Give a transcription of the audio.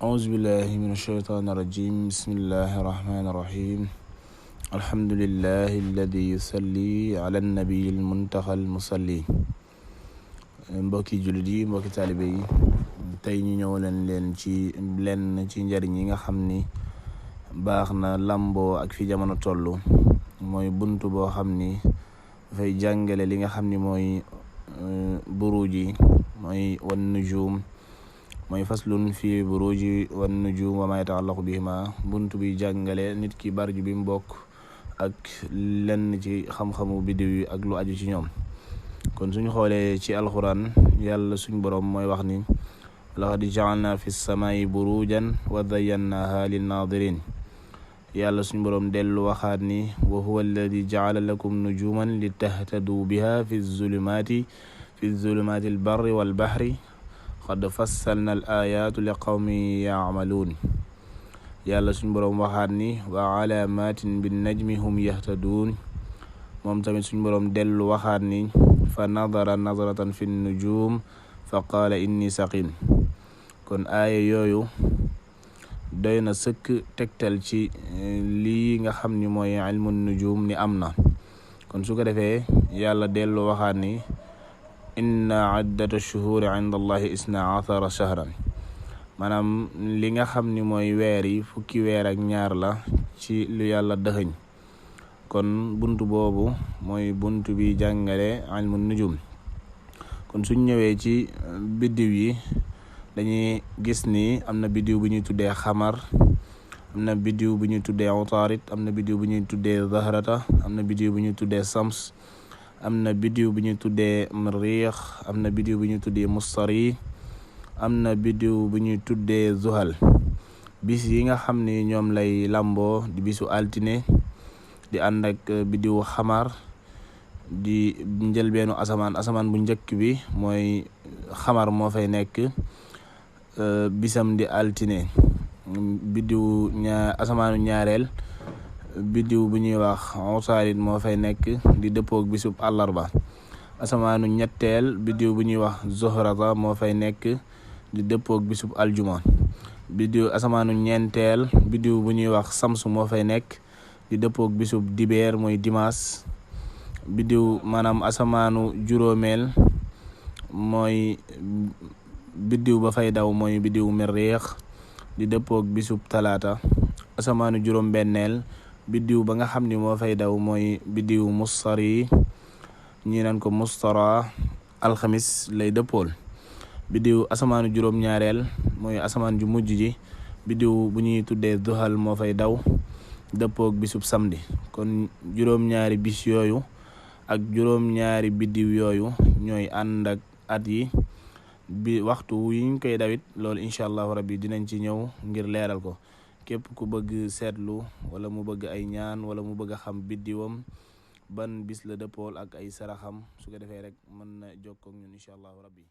أعوذ بالله من الشيطان الرجيم بسم الله الرحمن الرحيم الحمد لله الذي يصلي على النبي المنتقى المصلي mbokki jullit yi mbokki taalibe yi tey ñu ñëw leen ci lenn ci njariñ yi nga xam ni baax na lamboo ak fi jamono toll mooy buntu boo xam ni dafay jàngale li nga xam ni mooy buruji mooy wan nujum mooy faslun fi buruji wan nujum wa ma yataallaqu bihima buntu bi jàngale nit ki barju bi mu bokk ak lenn ci xam-xamu biddiw yi ak lu aju ci ñoom. kon suñu xoolee ci alquran yàlla suñ borom mooy wax ni laqad ja'alna fi samaa'i burujan wa zayyanaha linnaadirin yàlla suñ borom dellu waxaat ni wa huwa alladi ja'ala lakum nujuman litahtadu biha fi zulumaati albarri walbahri qad fassalna al ayatu li qawmin ya'maluun yàlla suñ borom waxaat ni wa alaamatin bin najmi hum yahtaduun moom tamit suñ borom dellu waxaat ni fa nadara nazratan fi nujum fa qaala inni saqim kon aaya yooyu doy na sëkk tegtal ci lii nga xam ni mooy ilmu nujum ni am na. kon su ko defee yàlla dellu waxaat ni inna iddata shuhuri inda allahi isna ashara shahran maanaam li nga xam ni mooy weer yi fukki weer ak ñaar la ci lu yàlla dëxëñ. kon buntu boobu mooy buntu bi jàngale ilmu nujum. kon suñ ñëwee ci biddiw yi dañuy gis ni am na biddiw bu ñuy tuddee xamar, am na biddiw bu ñuy tuddee utaarid, am na biddiw bu ñuy tuddee zahrata, am na biddiw bu ñuy tuddee sams, am na biddiw bu ñuy tuddee mriix, am na biddiw bu ñuy tuddee mustari, am na biddiw bu ñuy tuddee zuhal. bis yi nga xam ni ñoom lay lamboo di bisu altine di ànd ak biddiwu xamar di njëlbeenu asamaan bu njëkk bi mooy xamar moo fay nekk bisam di altine. biddiwu asamaanu ñaareel biddiw bu ñuy wax utaarid moo fay nekk di dëppoog bisub àllarba. asamaanu ñetteel biddiw bu ñuy wax zuhrata moo fay nekk di dëppoog bisub aljuma. asamaanu ñeenteel biddiw bu ñuy wax samsu moo fay nekk di dëppoog bisub dibeer mooy dimanche. maanaam asamaanu juróomeel mooy biddiw ba fay daw mooy biddiw miriix di dëppoog bisub talaata. asamaanu juróom benneel biddiw ba nga xam ni moo fay daw mooy biddiw mustari ñi naan ko mustara alxamis lay dëppool. asamaanu juróom ñaareel mooy asamaan ju mujj ji biddiw bu ñuy tuddee zuhal moo fay daw dëppoog bisub samedi. kon juróom-ñaari bis yooyu ak juróom-ñaari biddiw yooyu ñooy ànd ak at yi bi waxtu yiñ koy dawit loolu incha allahu rabbi dinañ ci ñëw ngir leeral ko. képp ku bëgg seetlu wala mu bëgg ay ñaan wala mu bëgg a xam biddiwam ban bis la dëppool ak ay saraxam su ko defee rek mën na jokkoo ak ñun incha allahu rabbi.